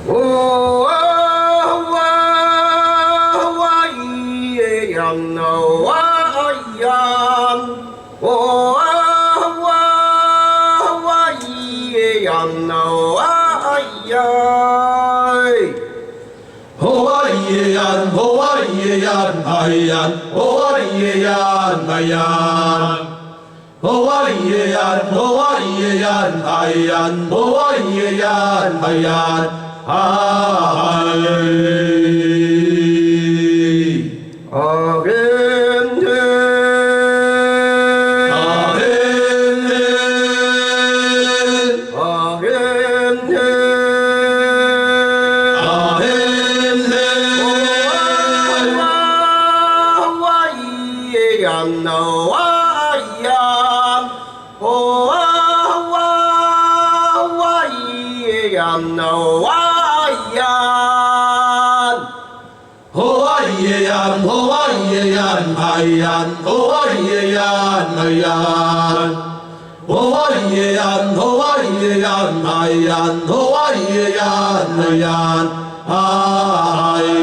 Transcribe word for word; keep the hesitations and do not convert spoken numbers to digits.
Hoa, hoa, hoa, iyan, hoa, iyan. Hoa, hoa, hoa, iyan, hoa, iyan. Hoa, iyan, hoa, iyan, hayan, hoa, iyan, hayan. Hawaii, hawaii, hayan, hawaii, hayan, hay. Ahin, hin. Ahin, hin. Ahin, hin. Ahin, hin. Hawaii, hawaii, hayan. Hoa, hoa, hoa, iyan, hoa, iyan. Hoa, iyan, hoa, iyan, hayan, hoa, iyan, hayan. Hoa, iyan, hoa, iyan, hayan, hoa, iyan, hayan. Hay.